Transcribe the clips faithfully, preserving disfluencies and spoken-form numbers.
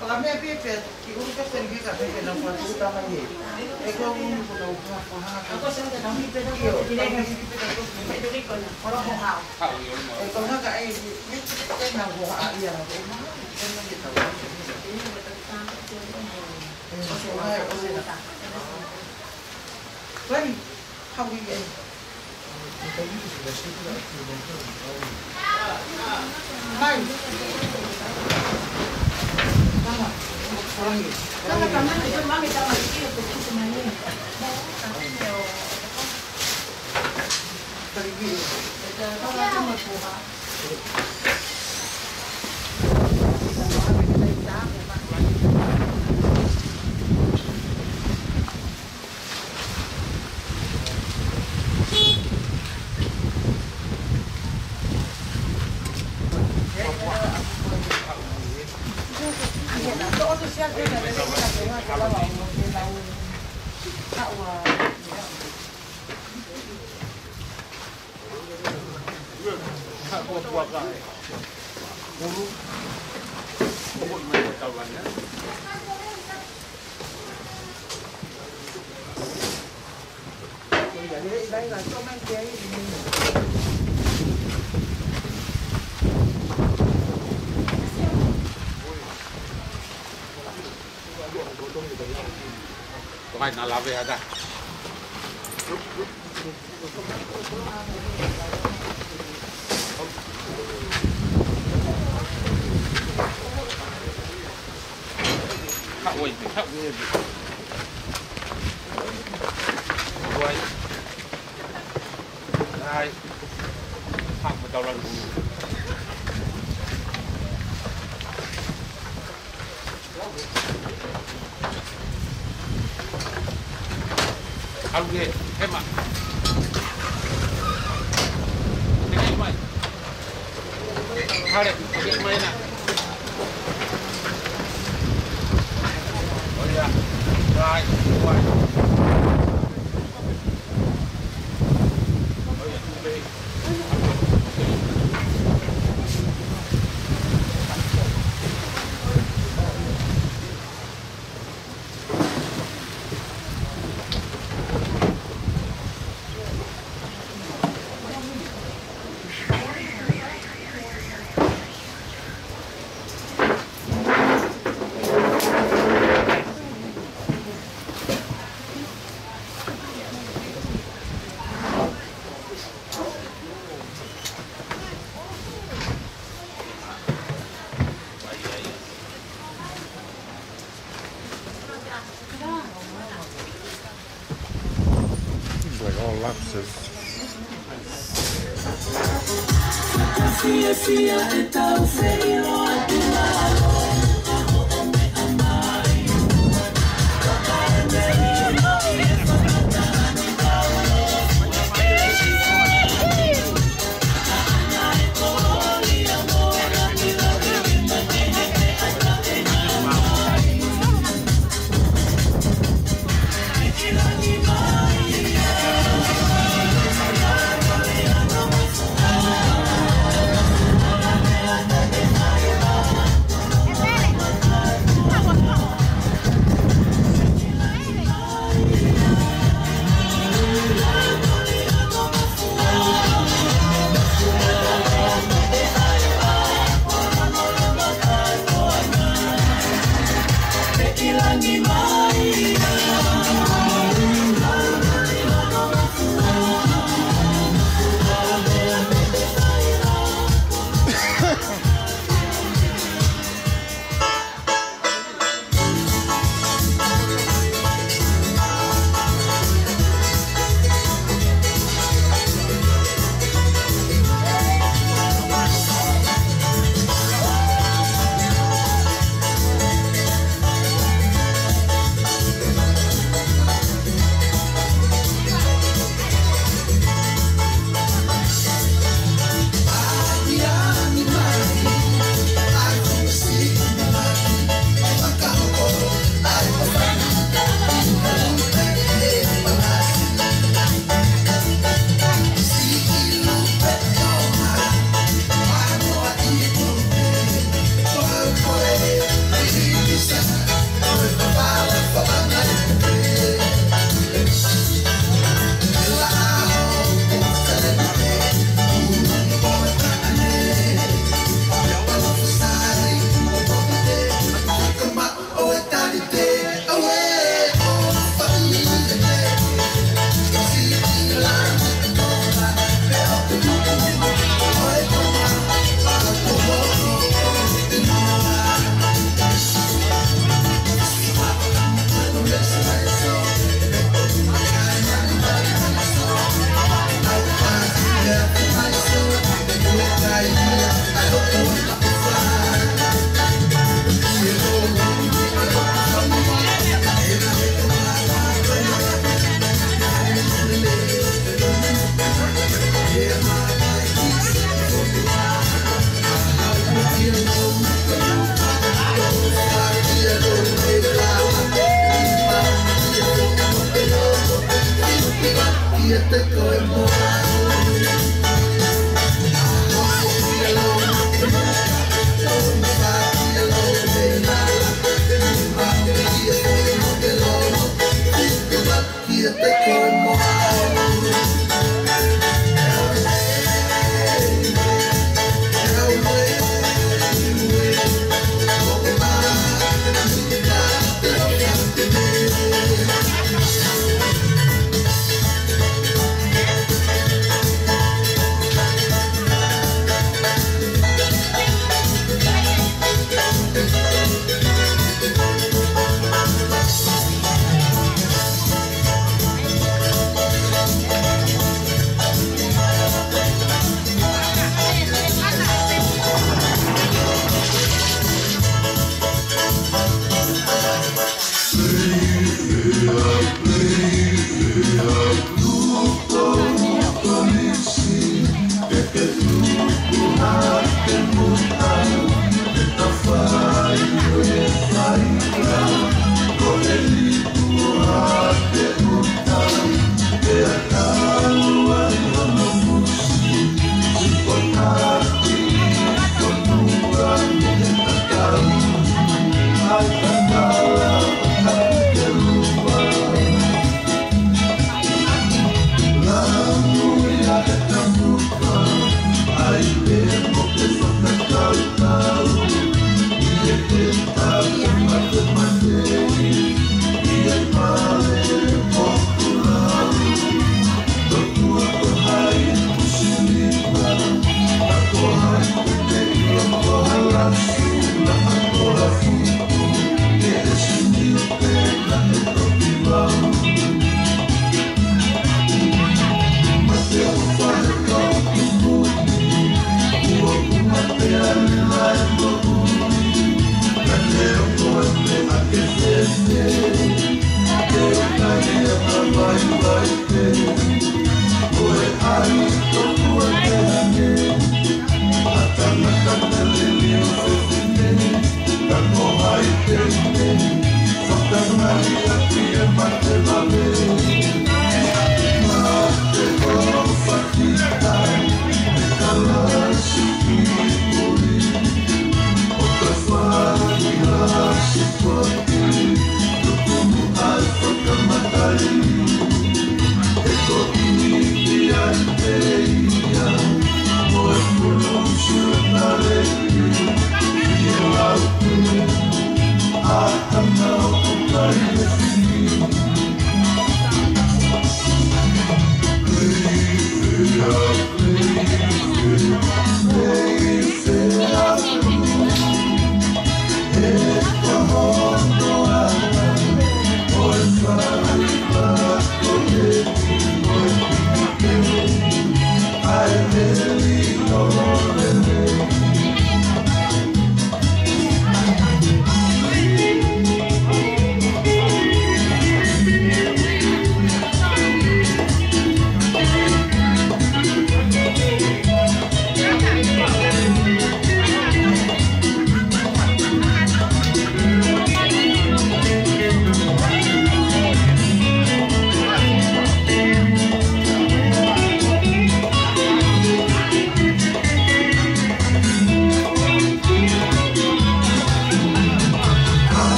Ko e meʻa pē pea ki ʻulu ka seli ka pē pē na kua tuku tama ye. E ko ʻulu ko na uha ko ha ka. Ko se na mi pē ki o. Ki le ka mi pē ka ko. Ko la ho ha. E ko na ka e ni pē na ho ha ia na ko ma. Ko na ke tau. E ko so ha e ko se na. Ko ni. How are you? Mai. Tama. Tama, tama, tama, tama, tama. Ko hai na lave ata. Haʻu ai, haʻu ai. Haʻu ai. Hai. Haʻu mo tau lanu. ʻAlu ke, ʻe ma. Tekeʻi mai. Hale, tekeʻi mai na. ʻOia, ʻai, ʻai. It's like all lobsters.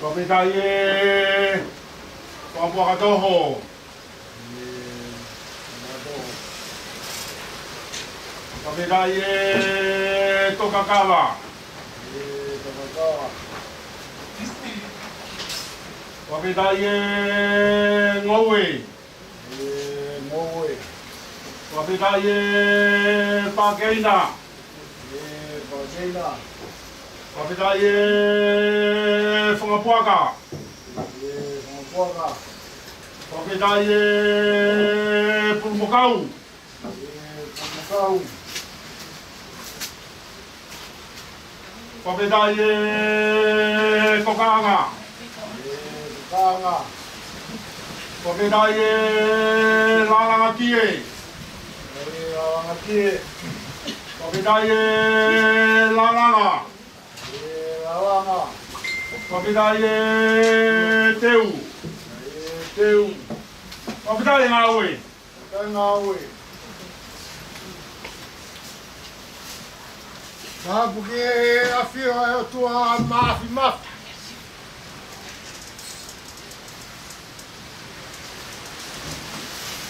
Fakafetaʻi e Fakapuaka Toho. Fakafetaʻi e Tokakava. Fakafetaʻi e Ngoue. Fakafetaʻi e Pakeina. Fakafetaʻi e Fakapuaka. Fakafetaʻi e Pulumokau. Fakafetaʻi e Tokaʻanga. Fakafetaʻi e Lalangatie. Fakafetaʻi e Lalanga. Fakafetaʻi e Teu. Fakafetaʻi e Ngaue. Tapu ki he ʻafio ʻa e ʻOtua Mafimafi.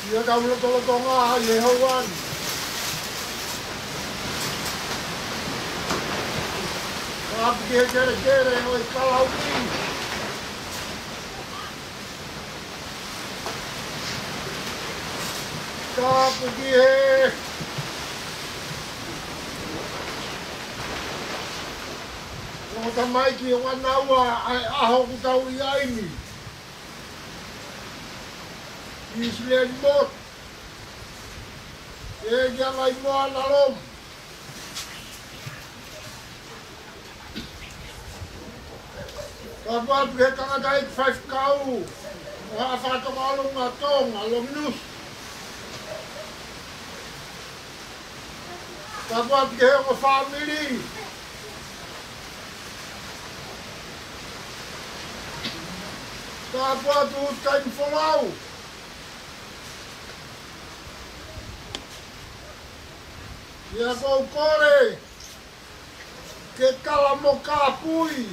ʻI heʻetau lotolotonga ʻi he houa ni. Tapu ki he kelekele ʻo e kalauni. Tapu ki he ongo tamaiki ʻo Vanaua ʻa e ʻaho ʻoku tau ʻi ai ni. ʻIsileli Motu, ʻEiki ʻa Laimoana Lomu. Tapu atu ki he tangataʻeiki faifekau ʻo Haʻa Fakatokāteline ʻa Tonga, Lominusi. Tapu atu ki he ongo fāmili. Tapu atu ki he taimi folau. ʻIo, ʻoku ou kole ke tala mo kāpui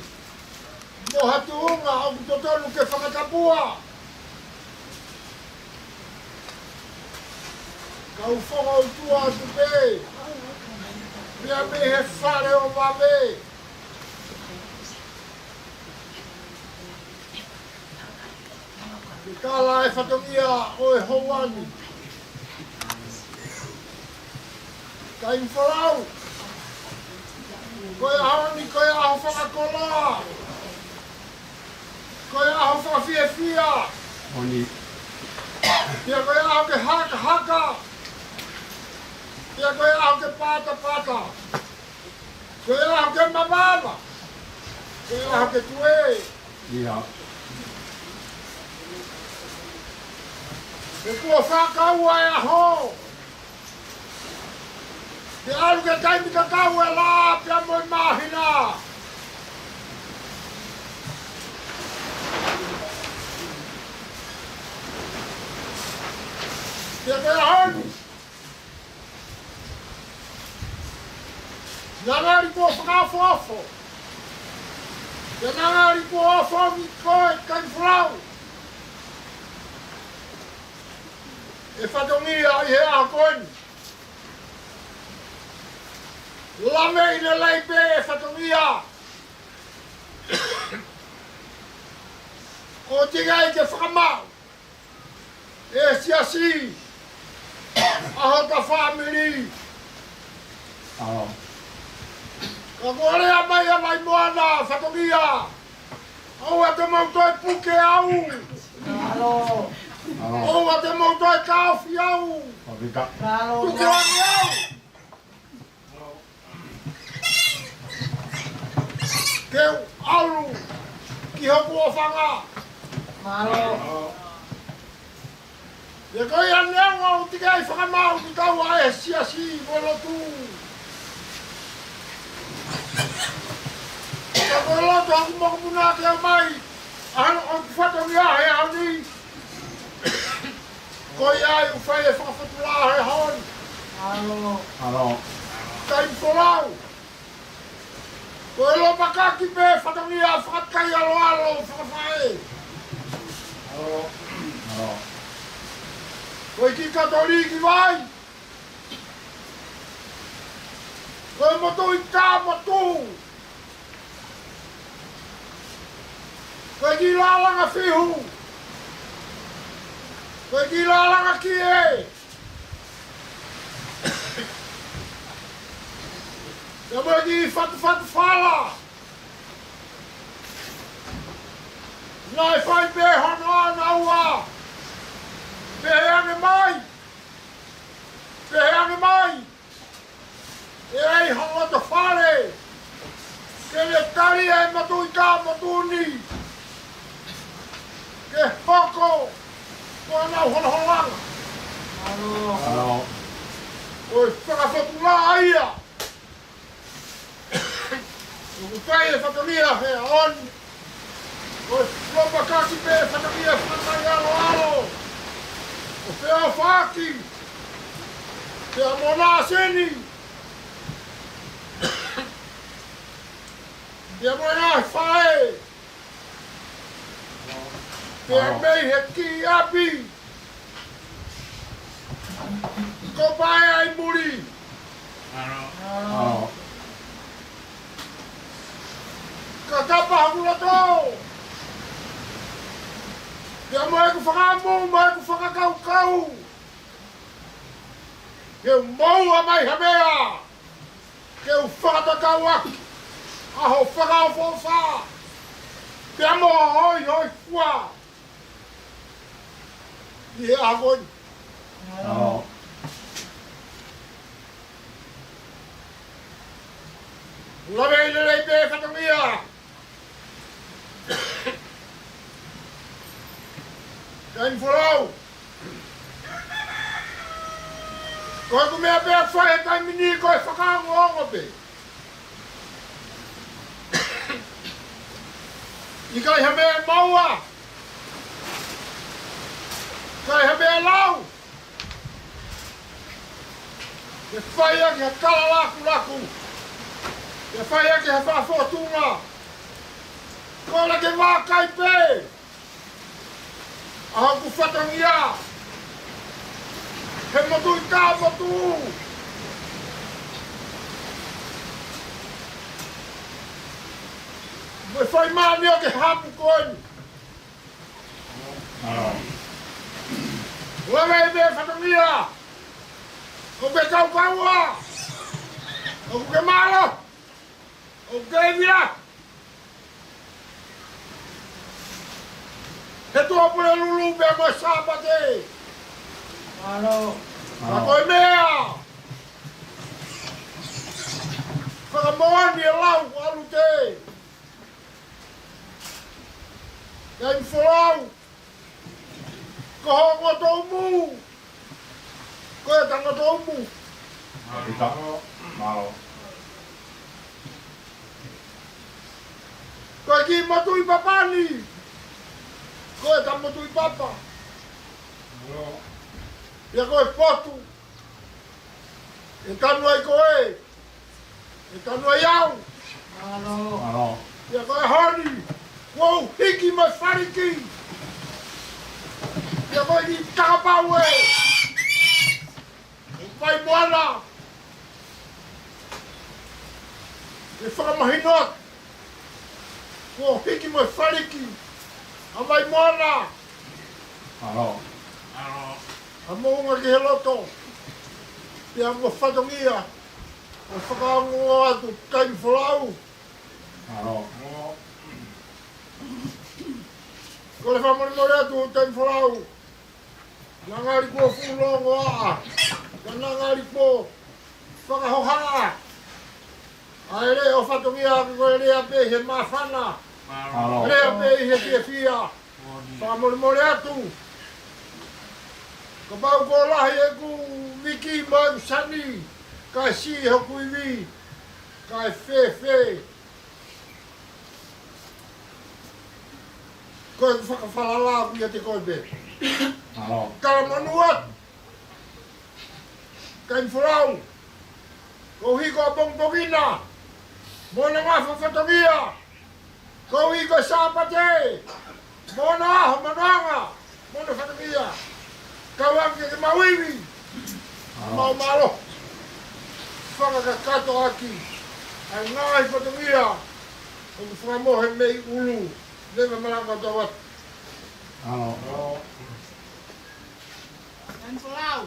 mo ha tuʻunga ʻoku totonu ke fakatapua. Kau fakaʻotua atu pē, pea mei he fale ʻo vave. Ke tala e fatongia ʻo e houa ni. Taimi folau. Ko e ʻaho ni, ko e ʻaho fakakoloa. Ko e ʻaho fakafiefia. Oni. Pea ko e ʻaho ke hakahaka. Pea ko e ʻaho ke patapata. Ko e ʻaho ke mavava. Ko e ʻaho ke tuē. ʻIo. He kuo fakakaukau e ʻaho. Ke ʻalu ki he taimi tatau e lā pea mo e māhina. Pea ko e ʻaho ni, naʻa ngali kuo fakaofoofo. Pea naʻa ngali kuo ofoʻi koe, taimi folau, e fatongia ʻi he ʻaho ko eni. Laveʻi lelei pē e fatongia. ʻOku teʻeki ai ke fakamaʻu ʻe he siasi ʻa hota fāmili. ʻAo. Ka kuo lea mai ʻa Laimoana, fatongia. ʻOua te mou toe puke au. ʻAlo. ʻAlo. ʻOua te mou toe taʻofi au. ʻAvika. ʻAlo. Tukuange au. Ke u ʻalu ki hoku ʻofaʻanga. ʻAlo. Pea ko ia neongo ʻoku teʻeki ai fakamaʻu kitaua ʻe he siasi mo e lotu. Ka ko e loto hoku mokopuna ke ʻomai ʻa hoku fatongia he ʻaho ni. Ko ia ai ʻoku fai e fakafetulā he ʻaho ni. ʻAlo. ʻAlo. Taimi folau. Ko e lopakaki pē fatongia fakakai aloalo fakafaʻē. Mālō. Mālō. Ko e kiʻi katoliki vai. Ko e motuʻi tā motu. Ko e kiʻi lālanga fihu. Ko e kiʻi lālanga kie. Pea mo e kiʻi fatufatu fala. Naʻe fai pē hono ʻanaua. Pehē ange mai. Pehē ange mai. ʻE ʻi ai ha loto fale. Ke ne tali e motuʻi tā motu ni. Ke hoko ko ʻenau holohololanga. Mālō. Ko e fakafepula ia. ʻOku ʻi ai e fatongia he ʻaho ni. Ko e lopakaki pē fatongia fakakai aloalo. ʻO feʻofaʻaki. Pea mo Nāseni. Pea mo e ngaahi faʻē. Pea mei he kiʻi ʻapi. Ko Paea ʻi muli. Ka tapa hoku loto. Pea mo ʻeku fakaʻamu, mo ʻeku fakakaukau. Ke u moua mai ha meʻa. Ke u fakatatau ʻaki ʻa hoʻo fakaʻofoʻofa. Pea mo hoʻo hoihoifua. ʻI he ʻaho ni. Lave lelei pē fatongia. Taimi folau. Ko ʻeku meʻa pē ʻoku fai he taimi ni ko e fakaongoongo pē. ʻIkai ha meʻa ʻe maua. ʻIkai ha meʻa ʻe lau. Ke fai ʻaki ha kala lakulaku. Ke fai ʻaki ha fakafōtunga. Ko e laka vakai pē. ʻA hoku fatongia. He motuʻi tā motu. Mo e fai māmio ke hapu ko eni. Lave pē fatongia. ʻOku ke kaukaua. ʻOku ke mālō. ʻOku ke vila. He tuʻa Pulelulu pea mo e Sāpate. Mālō. Ka ko e meʻa. Fakamoʻoni e lau ʻa Lute. Taimi folau. Ko hoʻo ngotoʻumu. Ko e ta ngotoʻumu. Mālō. Ko e kiʻi motuʻi papa ni. Ko e ta motuʻi papa. Mālō. Pea ko e potu. ʻE tanu ai koe. ʻE tanu ai au. Mālō. Mālō. Pea ko e ʻaho ni. Kuo u hiki mai faliki. Pea ko e kiʻi takapau ē. ʻO Vaimoana. ʻE fakamahino atu. Kuo hiki mai faliki. ʻA Vaimoana. Mālō. ʻA Moʻunga ki he loto. Pea mo fatongia. ʻO fakaongo atu taimi folau. Mālō. Kole fakamolemole atu taimi folau. Naʻa ngali kuo fuʻu longoaʻa. Ka naʻa ngali kuo fakahohaʻa. ʻA e leʻo fatongia ko e lea pē he māfana. Mālō. Lea pē he fiefia. Fakamolemole atu. Kapau kuo lahi ʻeku viki mo ʻeku sani. Kae siʻi hoku ivi. Kae fēfē. Ko e fakafalala ʻaku ʻiate koe pē. Mālō. Kalamonū atu. Taimi folau. Ko e hiko ʻapongipongi na. Mo hono ngafa fatongia, koeʻuhi ko e Sāpate, mo hono ʻaho, mo hono anga, mo hono fatongia. Kau ange ke mau ivi, mau mālō. Fakakakato ʻaki ʻa e ngaahi fatongia ʻoku fakamohe mei ʻulu. Leva malanga tau atu. ʻAlo. Nan folau.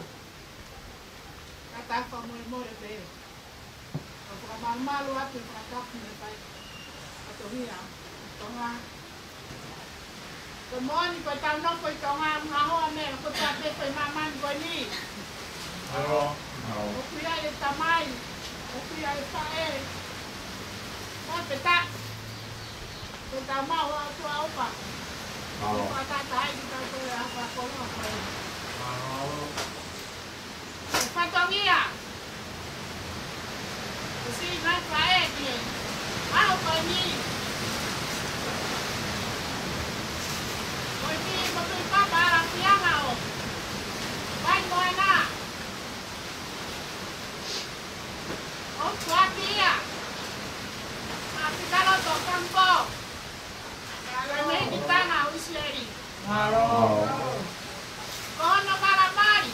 Ka ta fakamolemole pē. ʻOku fakamalumalu atu e fakatapu mei he faʻē fatongia Tonga. Ko e moʻoni ko ʻetau nofo ʻi Tonga, mahoa mei he ko e tape ko e māmani ko eni. ʻAlo. ʻOku ʻi ai e tamai, ʻoku ʻi ai e faʻē. Ko e peta. Ko ʻetau mahoa atu ʻa ʻOfa. ʻAlo. Ko e tata ai ki tau ko e ʻaho ko e ʻaho ko e. ʻAlo. Ko e fatongia. Ko e siʻi ngaahi faʻē ki he ʻaho ko eni. Ko e kiʻi motuʻi papa ʻa Lafianga ʻo Vaimoana. ʻOku ʻi ai ʻa Pika Loto Kampo. Ka mei ki Tanga ʻo ʻIsileli. ʻAlo. Ko hono vala mali,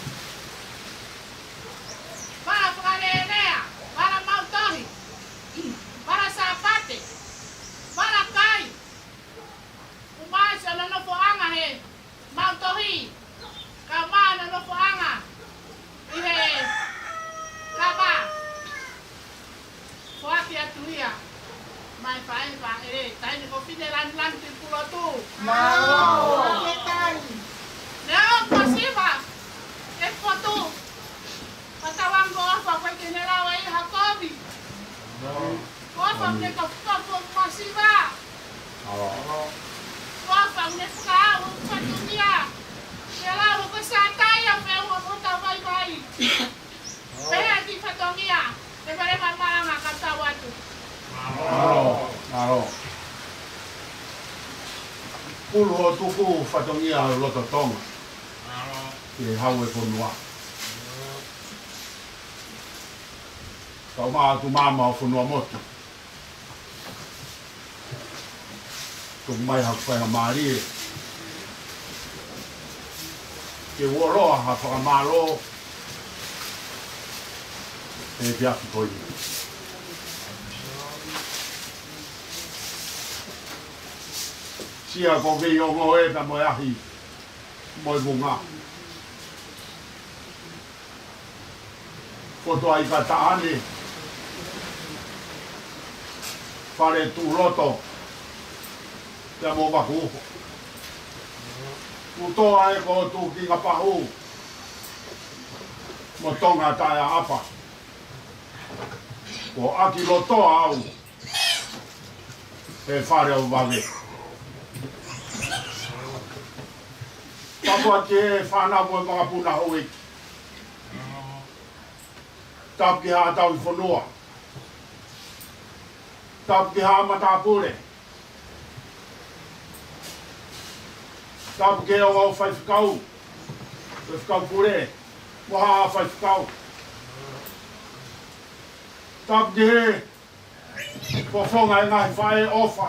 vala fakalelea, vala maʻu tohi, vala Sāpate, vala kai. ʻOku maʻu ʻa hono nofoʻanga he maʻu tohi, kae ʻumaʻā hono nofoʻanga ʻi he kava. Foaki atu ia mai faʻē faʻē, taʻahine ko Fine Lanilani Tuʻipulotu. Mālō. Naʻe ʻofa siva e potu. Patawango ʻofa ko e kene lawa ʻi ha kovi. ʻOfa ne ka fuka fuka masiva. ʻOfa ne fuka au fatongia. Ke lau ko Sātai a me ua mo tau vaivai. Pea ki fatongia, te vale ma malanga ka tau atu. ʻAlo, ʻalo. Pulu ʻo tuku fatongia ʻo loto Tonga. Ke hau e fonua. Kau ma atu mama ʻo fonua motu. Tuku mai haku faingamālie ke u ʻoua ha fakamālō he efiafi ko eni. Sia ko vei o ngoe pea mo e ahi mo e vunga. Foto ai ka taʻane. Fale Tuʻuloto. Pea mo Vakuuho. Kutoa e ko Tukingapahu. Mo Tonga Taeaʻapa. Ko ʻAkilotoa au. He fale ʻo vave. Tapu atu ki he fānau mo e makapuna houʻeiki. Tapu ki haʻa tauhi fonua. Tapu ki haʻa matāpule. Tapu ki he ongo faifekau. Faifekau pule. Mo haʻa faifekau. Tapu ki he fofonga e ngaahi faʻē ʻofa.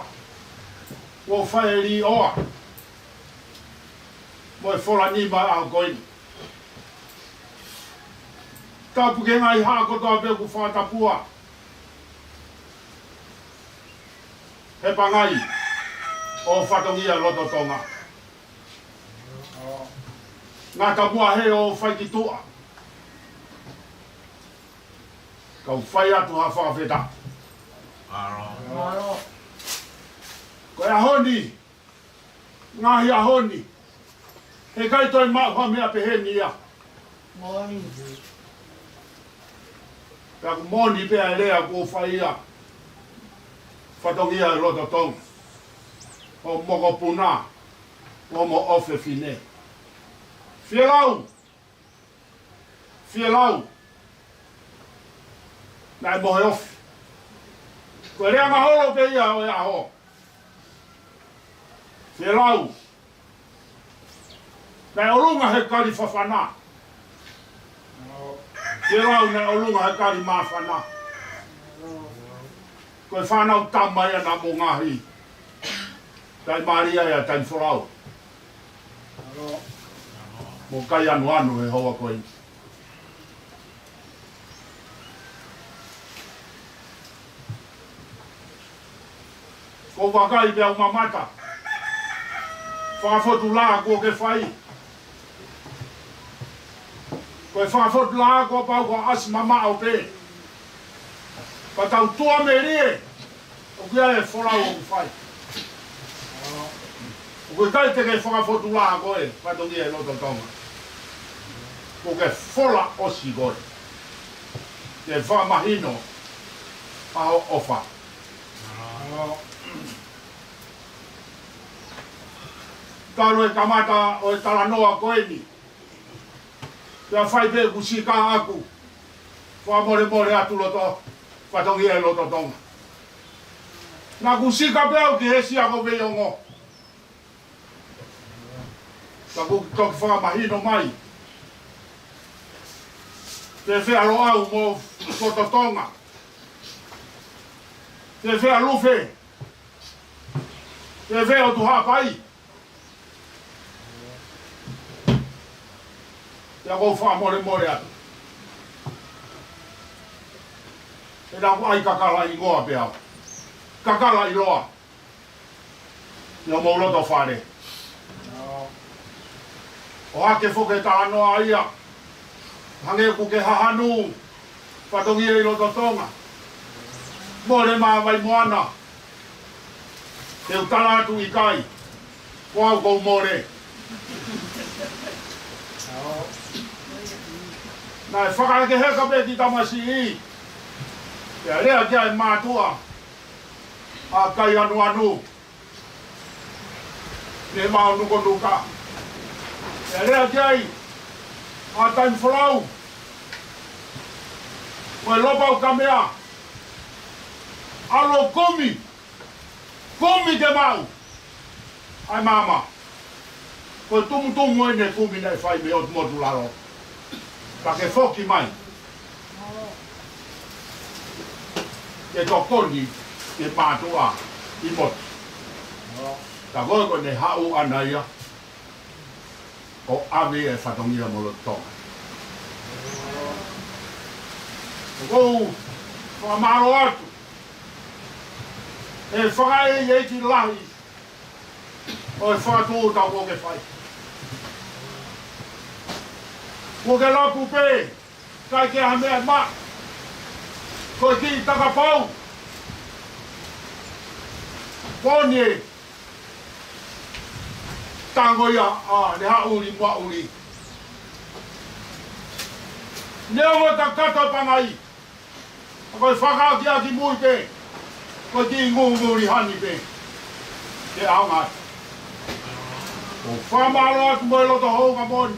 Mo e faʻē līʻoa. Mo e fola nima ʻo e ʻaho ko eni. Tapu ki he ngaahi haʻa kotoa pē ʻoku fakatapua he pangai ʻo fatongia loto Tonga. Ngata muʻa he ʻo fai ki tuʻa. Kau fai atu ha fakafetaʻi. Ko e ʻaho ni, ngaahi ʻaho ni, heʻikai toe maʻu ha meʻa pehē ni ia. Moʻoni. Pea ʻoku moʻoni pē ʻa e lea kuo fai ia. Fatongia ʻo loto Tonga. Hoʻo mokopuna, hoʻomo ʻofefine. Fielau. Fielau. Naʻe mohe ofi. Ko e lea ngaholo pē ia ʻo e ʻaho. Fielau. Naʻe ʻolunga he kali fafana. Fielau naʻe ʻolunga he kali māfana. Ko e fānau tama ia naʻa mo ngaahi taʻimālie ʻa e taimi folau. Mo kai anuanu he houa ko eni. Ko e vakai pea u mamata. Fakafotu lā kuo ke fai. Ko e fakafotu lā kuo pau kuo ʻasi mamaʻo pē. Ka tau tuʻamelie, ʻoku ʻi ai e folau ʻoku fai. ʻOku ʻikai te ke fakafotu lā koe, fatongia ʻi loto Tonga. Kuo ke fola ʻosi koe. Ke fakamahino ʻa hoʻo ʻofa. Talu e kamata ʻo e talanoa ko eni. Pea fai pē ʻeku sika ʻaku. Fakamolemole atu loto, fatongia ʻi loto Tonga. Naʻa ku sika pē au ki he sia ko Veiongo. Ka kuo ke toki fakamahino mai. Fēfē ʻa Loʻau mo Poto Tonga. Fēfē ʻa Lufe. Fēfē ʻOtu Haʻapai. Pea ʻoku ou fakamolemole atu. He naʻa ku ʻai kakala hingoa pē au. Kakala ʻiloa. ʻI homou loto fale. ʻOhake foki e talanoa ia. Hangē ʻoku ke hahanu. Fatongia ʻi loto Tonga. Mole mā Vaimoana. Te u tala atu ʻikai. Ko au ʻoku ou mole. Naʻe fakahekeheka pē ki tamasiʻi. Pea lea ki ai e mātuʻa. ʻA kai anuanu. Ne mau nukonuka. Pea lea ki ai ʻa taimi folau. Ko e lopau kamea. ʻAlu ʻo kumi. Kumi ke maʻu ʻa e maama. Ko e tumutumu ʻeni e kumi naʻe fai mei ʻOtu Motu Lalo. Ka ke foki mai. Ke tokoni ke mātuʻa ʻi motu. Ka ko e ko ʻene haʻu ʻana ia. ʻO ʻave e fatongia mo loto Tonga. ʻOku ou fakamālō atu. ʻE fakaʻeiʻeiki lahi. ʻO e fakatū tau kuo ke fai. Kuo ke lapu pē, kai ke ha meʻa ma. Ko e kiʻi takapau. Ko eni e tango ia ʻa Lehaʻuli Muaʻuli. Neongo e kakato pangai. Ko e fakaakiaki mui pē. Ko e kiʻi ngunguli hani pē. Ke ʻaonga atu. ʻOku ou fakamālō atu mo e loto houngaʻia moʻoni.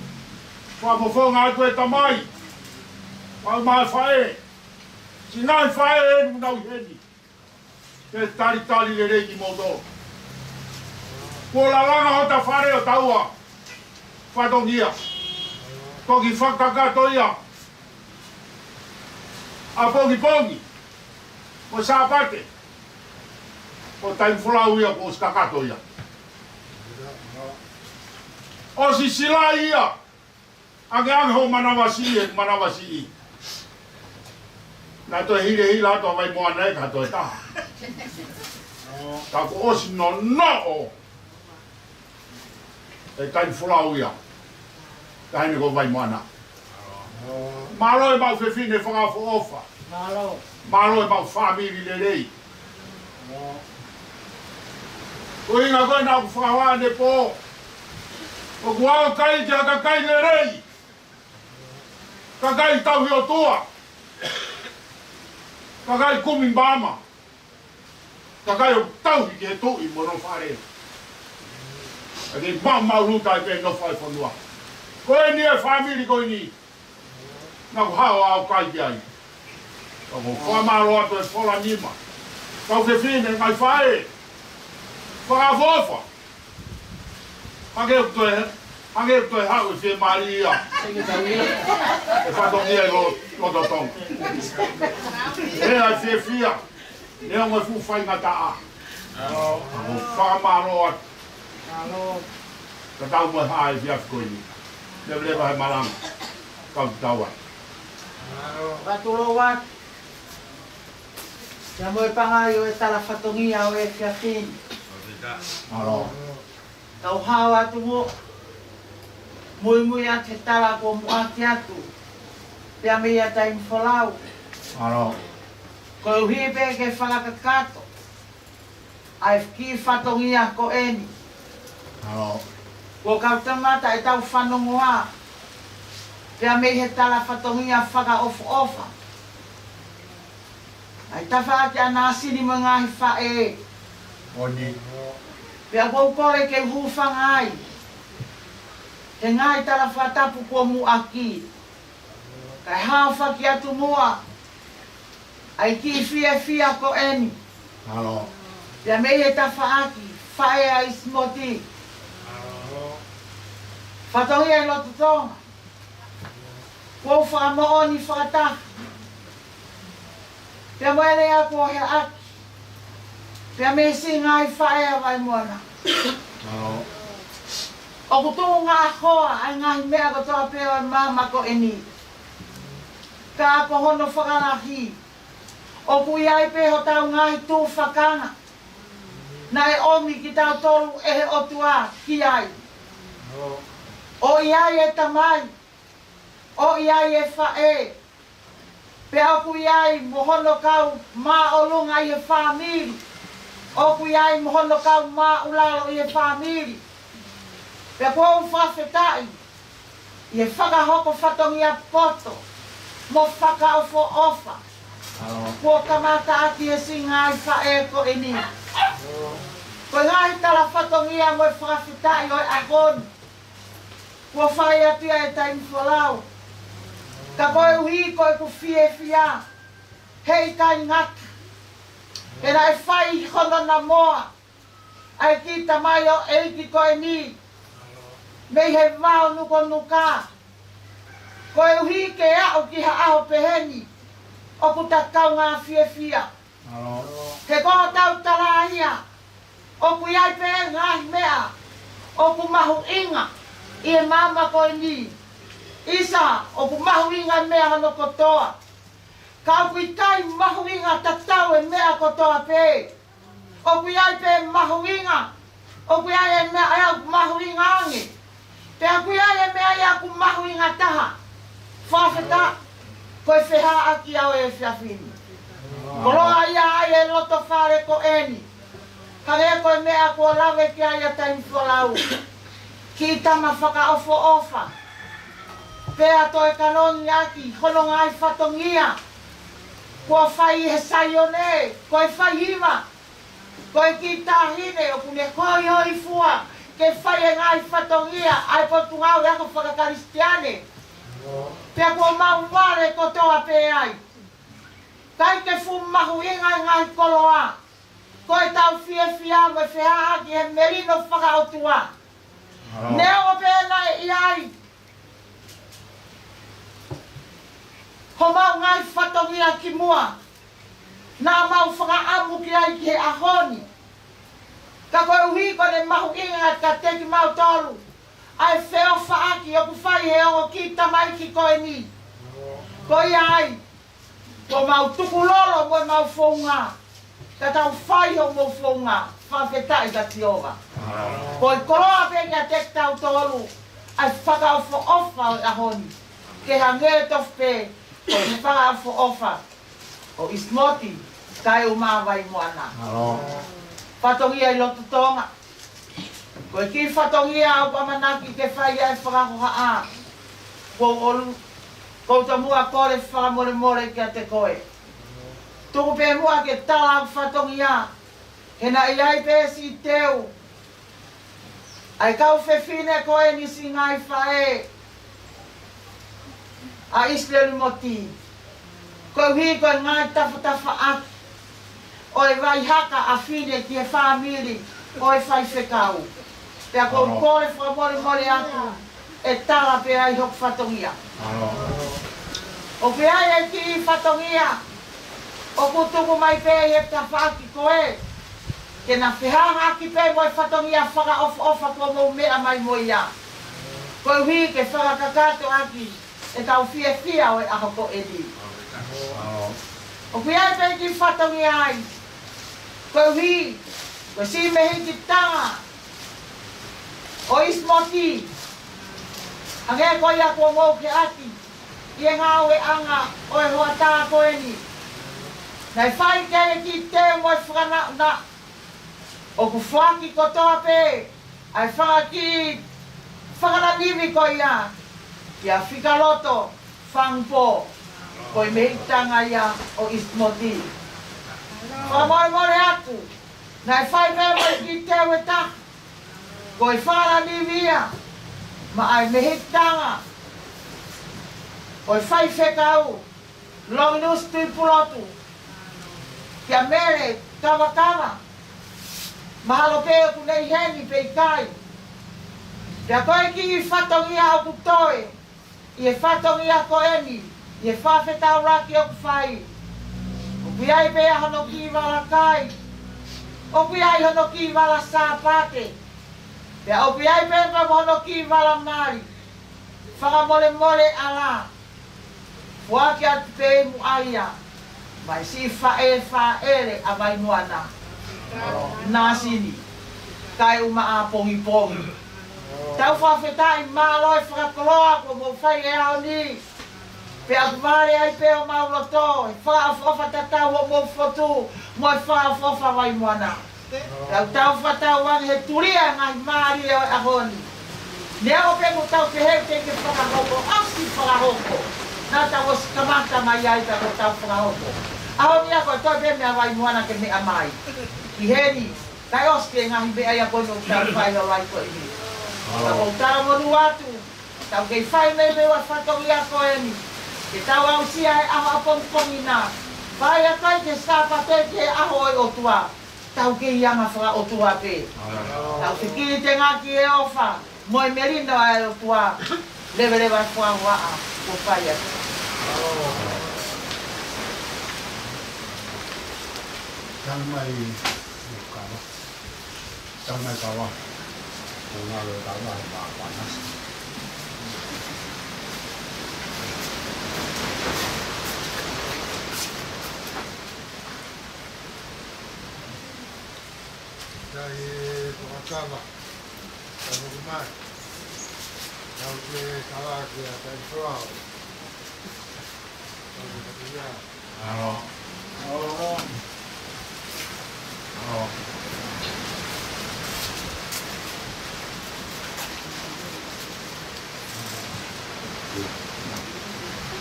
Fakafofonga atu e tamai. Fakaʻumaʻā e faʻē. Siʻi ngaahi faʻē ʻoku nau ʻi heni. Ke talitali lelei kimoutolu. Kuo lalanga hota fale ʻo taua. Fatongia. Toki fakakakato ia. ʻApongipongi. Mo Sāpate. Ko e taimi folau ia kuo ʻosi kakato ia. ʻOsi silai ia. Angeange hoʻo manavasiʻi, ʻeku manavasiʻi. Naʻe toe hilehila atu ʻa Vaimoana ē ka toe taha. Ka kuo ʻosi nonoʻo. E taimi folau ia. Taʻahine ko Vaimoana. Mālō e maʻu fefine fakaʻofoʻofa. Mālō. Mālō e maʻu fāmili lelei. Ko e ʻuhinga ko ē naʻa ku fakahā ʻanepō. ʻOku ʻaukai ki ha kakai lelei. Kakai tauhi ʻOtua. Kakai kumi maama. Kakai ʻoku tauhi ki he tuʻi mo hono fale. ʻA e kei maʻumaʻuluta ai pē nofo ʻa e fonua. Ko eni e fāmili ko eni. Naʻa ku haʻu ʻo ʻaukai ki ai. Ka ʻoku ou fakamālō atu e fola nima. Kau fefine, ngaahi faʻē. Fakaʻofoʻofa. Hangē ʻoku toe, hangē ʻoku toe haʻu e fiemālie ia. E fatongia ʻi lo-, loto Tonga. ʻE ʻai fiefia. Neongo e fuʻu faingataʻa, ʻoku ou fakamālō atu. Tatau mo e hā e efiafi ko eni. Leveleva he malanga. Kau tau ai. Fakatulou atu. Pea mo e pangai ʻo e tala fatongia ʻo e efiafi ni. Mālō. Tau hao atu mo muimui atu he tala kuo muʻaki atu. Pea mei a Taimi Folau. Mālō. Koeʻuhi pē ke fakakakato ʻa e kiʻi fatongia ko eni. Mālō. Kuo kau kamata ʻetau fanongoa. Pea mei he tala fatongia fakaʻofoʻofa ʻa e tafaʻaki ʻa Nāsini mo e ngaahi faʻē. Oni. Pea ʻoku ou kole ke u hūfanga ai he ngaahi tala fakatapu kuo muʻaki. Kae haofaki atu muʻa ʻa e kiʻi fiefia ko eni. Mālō. Pea mei he tafaʻaki, faʻē ʻa ʻIsimoti. Fatongia ʻi loto Tonga. Kuo u fakamoʻoni fakataha. Pea mo e lea kuo heʻaki. Pea mei he siʻi ngaahi faʻē ʻa Vaimoana. Mālō. ʻOku tuʻunga hoa ʻa e ngaahi meʻa kotoa pē ʻo e maama ko eni. Ka ko hono fakalahi, ʻoku ʻi ai pē hotau ngaahi tufakanga naʻe ʻomi kitautolu ʻe he ʻOtua ki ai. ʻOku ʻi ai e tamai, ʻoku ʻi ai e faʻē, pea ʻoku ʻi ai mo hono kau māʻolunga ʻi he fāmili, ʻoku ʻi ai mo hono kau māʻulalo ʻi he fāmili. Pea ʻoku ou fakafetaʻi ʻi he fakahoko fatongia poto mo fakaʻofoʻofa kuo kamata ʻaki he siʻi ngaahi faʻē ko eni. Ko e ngaahi tala fatongia mo e fakafetaʻi ʻo e ʻaho ni kuo fai atu ia ʻe Taimi Folau. Ka koeʻuhi ko ʻeku fiefia heʻikai ngata, he naʻe fai hono namoa ʻa e kiʻi tamaioʻeiki ko eni mei he vao nukanuka. Koeʻuhi ke aʻu ki ha ʻaho peheni, ʻoku ta kaungā fiefia. He ko hotau tala ia, ʻoku ʻi ai pē ngaahi meʻa ʻoku mahuʻinga ʻi he maama ko eni. ʻIsa, ʻoku mahuʻinga e meʻa hono kotoa. Ka ʻoku ʻikai mahuʻinga tatau e meʻa kotoa pē. ʻOku ʻi ai pē mahuʻinga, ʻoku ʻi ai e meʻa ʻoku mahuʻinga ange. Pea ʻoku ʻi ai e meʻa ia ʻoku mahuʻinga taha. Fakafetaʻi, ko e feʻiloaki ia ʻo e efiafi ni. Koloa ia ai e loto fale ko eni. Hangē ko e meʻa kuo lave ki ai ʻa Taimi Folau. Kiʻi tama fakaʻofoʻofa. Pea toe kalongi ʻaki hono ngaahi fatongia kuo fai he Saione, ko e fai hiva. Ko e kiʻi taʻahine ʻoku ne hoihoifua ke fai e ngaahi fatongia ʻa e Potungāue Ako Fakakalisitiane. Pea kuo mau vale kotoa pē ai. ʻIkai ke fuʻu mahuʻinga e ngaahi koloa. Ko ʻetau fiefia mo e feʻiloaki he melino fakaʻotua. Neongo pē naʻe ʻi ai homau ngaahi fatongia kimuʻa naʻa mau fakaʻamu ki ai ki he ʻaho ni. Ka koeʻuhi ko ʻene mahuʻinga kiate kimautolu ʻa e feʻofaʻaki ʻoku fai he ongo kiʻi tamaiki ko eni. Ko ia ai, kuo mau tukulolo mo ʻemau founga, ka tau fai hoʻomou founga, fakafetaʻi kia Sihova. Ko e koloa pē kiate kitautolu ʻa e fakaʻofoʻofa ʻo e ʻaho ni, ke hangē tofu pē ko e fakaʻofoʻofa ʻo ʻIsimoti kae ʻumaʻā Vaimoana. Fatongia ʻi loto Tonga. Ko e kiʻi fatongia ʻoku ʻamanaki ke fai ai e fakahohaʻa. Kuo u ʻalu, ʻoku ou tomuʻa kole fakamolemole kiate koe. Tuku pē muʻa ke tala ʻeku fatongia. He naʻe ʻi ai pē siʻi teu ʻa e kau fefine ko eni, siʻi ngaahi faʻē ʻa ʻIsileli Moti. Koeʻuhi ko e ngaahi tafatafaʻaki ʻo e vaihaka ʻa Fine ki he fāmili ʻo e faifekau. Pea ʻoku ou kole fakamolemole atu ʻe tala pē ai hoku fatongia. ʻOku ʻi ai e kiʻi fatongia ʻoku tuku mai pē ʻi he tafaʻaki ko ē ke na fehangahangai pē mo e fatongia fakaʻofoʻofa kuo mou meʻa mai mo ia, koeʻuhi ke fakakakato ʻaki ʻetau fiefia ʻo e ʻaho ko eni. ʻOku ʻi ai pē kiʻi fatongia ai, koeʻuhi ko e siʻi mehikitanga ʻo ʻIsimoti, hangē ko ia kuo mou feʻaki ʻi he ngāueʻanga ʻo e hoʻatā ko eni, naʻe fai ki ai e kiʻi teu mo e fakanaʻunaʻu. ʻOku foaki kotoa pē ʻa e fanga kiʻi fakalanivi ko ia kia Fikaloto Fangupō, ko e mehikitanga ia ʻo ʻIsimoti. Fakamolemole atu, naʻe fai pē mo e kiʻi teu ʻe taha, ko e fakalanivi ia maʻa e mehikitanga ʻo e faifekau Longinusi Tuʻipulotu, kia Mele Kavakava. Mahalo pē ʻoku ne ʻi heni pe ʻikai. Pea ko e kiʻi fatongia ʻoku toe ʻi he fatongia ko eni, ʻi he fakafetaulaki ʻoku fai, ʻoku ʻi ai pē ia hono kiʻi vala kai, ʻoku ʻi ai hono kiʻi vala Sāpate, pea ʻoku ʻi ai pē pea mo hono kiʻi vala mali. Fakamolemole ʻalā, foaki atu pē muʻa ia maʻa e siʻi faʻē fāʻele ʻa Vaimoana, nāsini, kae ʻumaʻā pongipongi. Tau fakafetaʻi, mālō e fakakoloa kuo mou fai he ʻaho ni. Pea ʻoku vale ai pē homau loto he fakaʻofoʻofa tatau hoʻomou fotu mo e fakaʻofoʻofa Vaimoana. Tau tau fakatau ange he tulia ngaahi mālie ʻo e ʻaho ni. Neongo pē ʻoku tau pehē teʻeki ke fakahoko, ʻosi fakahoko. Naʻa tau ʻosi kamata mai ai ka ko tau fakahoko. ʻAho ni ia ko e toe pē meʻa Vaimoana ke meʻa mai. ʻI heni, kae ʻosi pē ngaahi meʻa ia ko eni ʻoku tau fai ʻo lai ko eni. Ka ʻoku tau monū atu, tau kei fai meimei ʻa e fatongia ko eni. Ke tau aʻusia e ʻaho ʻapongipongi na. Fai atu ai ke Sāpate ke ʻaho ʻo e ʻOtua. Tau kei anga fakaʻotua pē. Tau fekilitenga ki he ʻofa mo e melino ʻa e ʻOtua. Leveleva e fuafuaʻa kuo fai atu. Tau mai, Kava. Tau mai, Kava. Ko ngalo, Kava, he māfana. Kai e tokatava, tau mai. Tau ke kala ke a kai flower. Tau ke katia. Alo. Alo. Alo.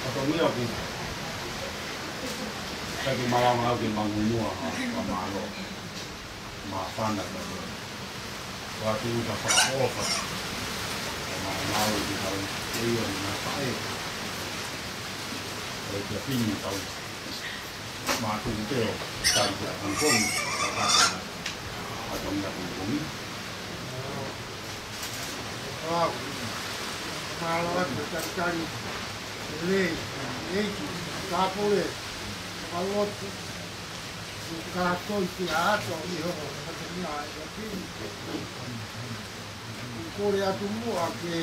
Ako mia ku. Kai ke malama au ke mangunua, ka mālō. Māfana ka ko. Ko atu uta fakaʻofa. Ko mānau ki tau te ia ni nā pae. Ko e kia pini tau. Mātu ki teo. Tau kia kangkong. Ka kata. Ka tau mea kangkong. Wow. Mālō atu tau tau. Lei. Lei ki. Tāpule. Mālō atu. Ko kātou ki a ato ʻi ho, ko te mea e pini. Kole atu muʻa ke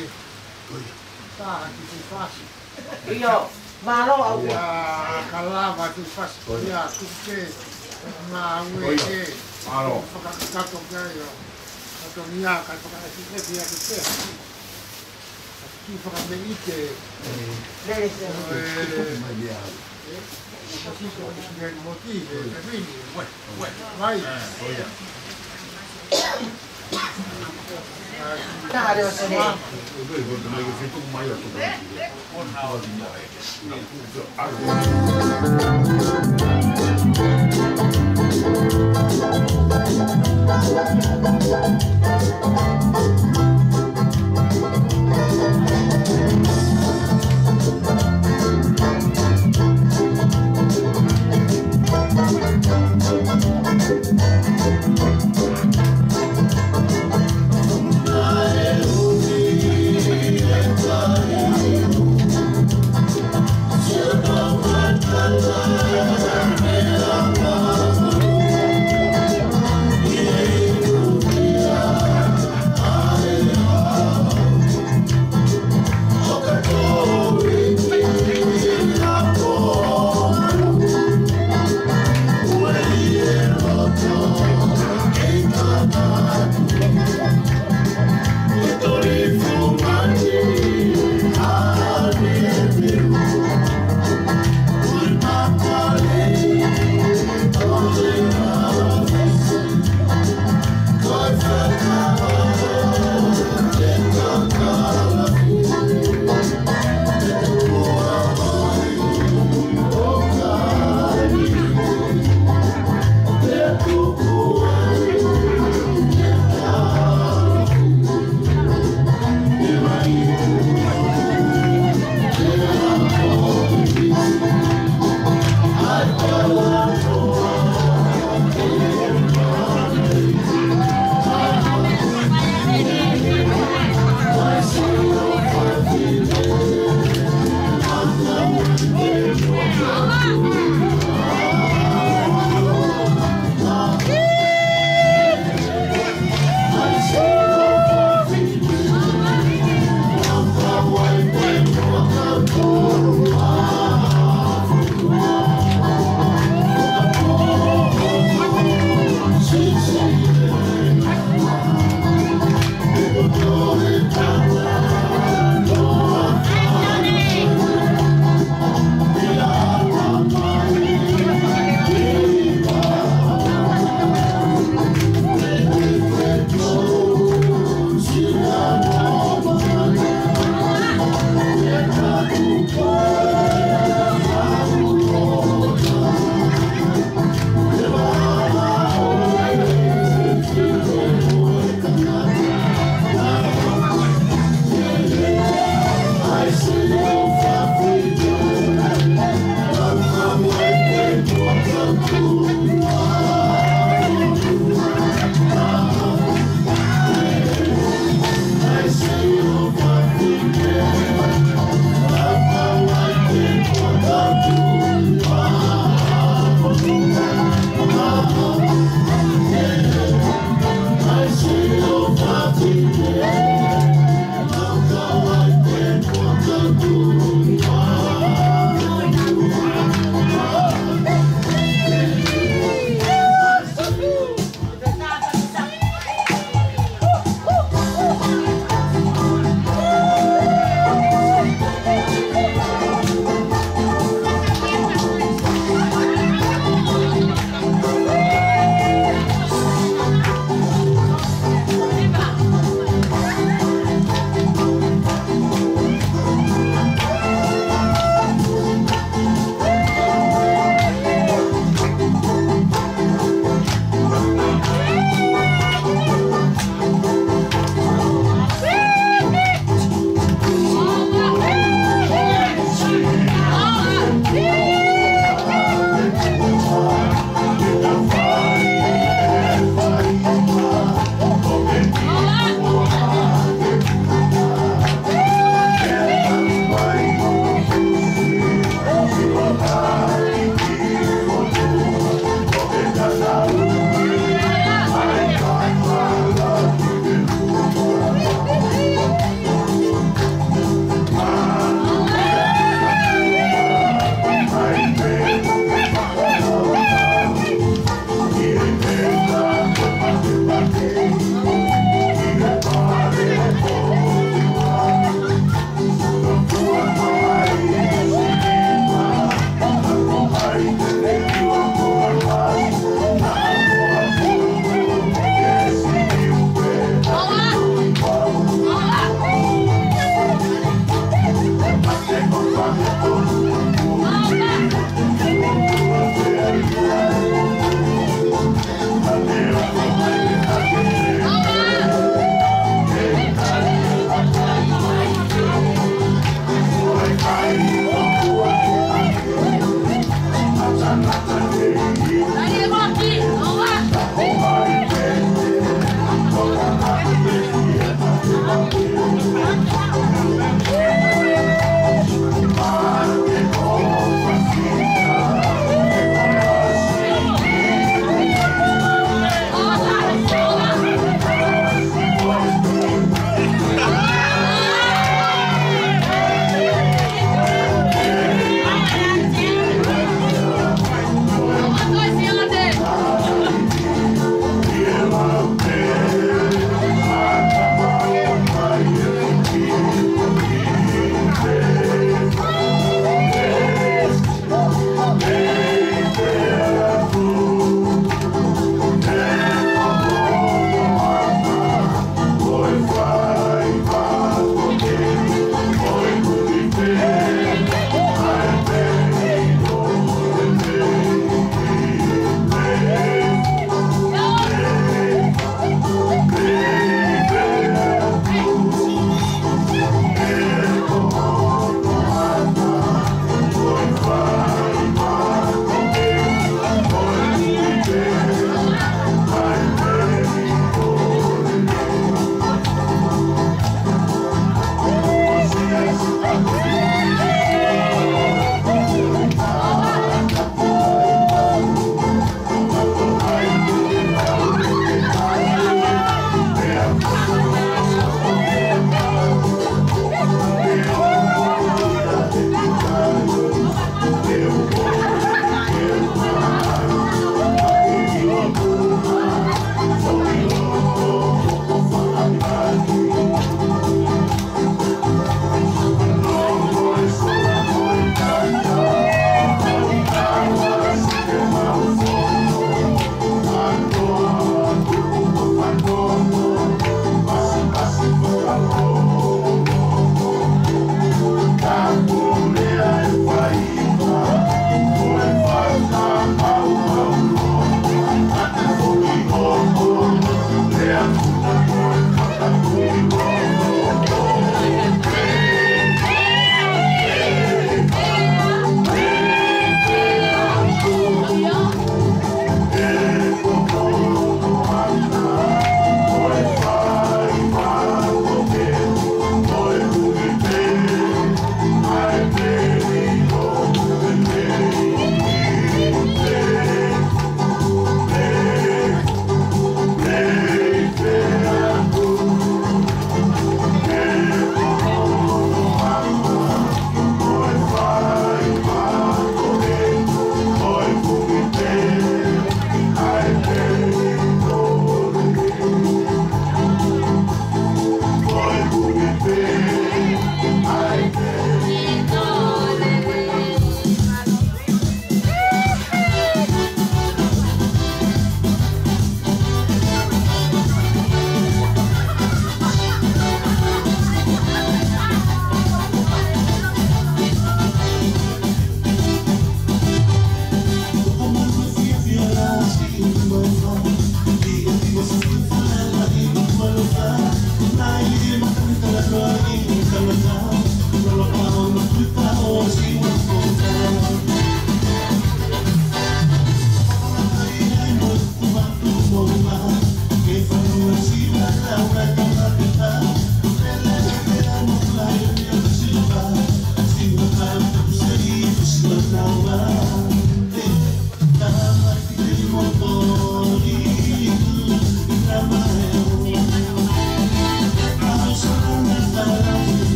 taha ki te fasi. ʻIo, mālō au. Ia, ka lava te fasi, ia, tuke, ngā ue ke. Mālō. Fakakakato kia ia. Kato mea, ka fakaʻefiʻefi atu te. Ki fakameʻite. Lele se. Ē, ē, Pasifiki, ē, Moti, ē, Pepini. Mai. Taha leo se.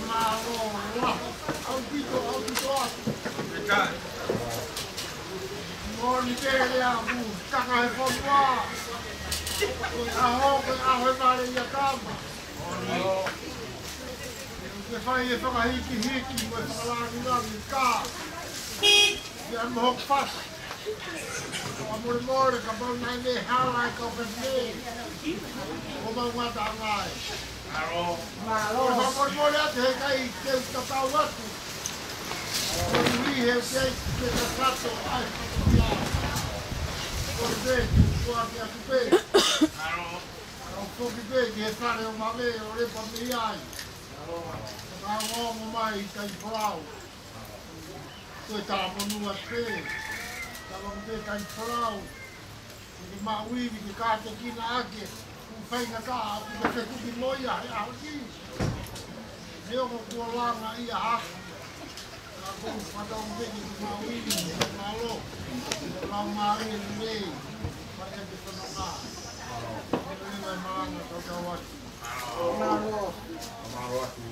Mālō, ʻaupito, ʻaupito atu. Moʻoni pē lea ʻoku kaka he fonua. Ko e ʻaho, ko e ʻaho e vale ia tama. Ke fai e fakahikihiki mo e fakalāngilangi ka. Ia mo hoku fasi. Fakamolemole, kapau naʻe hala e kau fefine. Ko mau ngataʻanga ē. Mālō. Mālō. Fakamolemole atu he ʻikai te u tatau atu. Ko e ui he ʻikai te u kakato ai. Ko e pē, ko ake atu pē. Mālō. Kau foki pē ki he fale ʻo Mame ʻo lepa mei ai. Ka ongoongo mai Taifolau. Ko e talamonū atu pē. Talamonū pē Taifolau. Ke maʻu ivi ke kātekina ake. Kuo faingataʻa ʻoku ke fekuki mo ia he ʻaho ni. Neongo kuo langa ia hake. Ka ʻoku ou fakatauange ke maʻu ivi, mālō. Lau mālie lelei. Pea ke fanonga. Lelei mai malanga kau tau atu. Mālō. Mālō atu.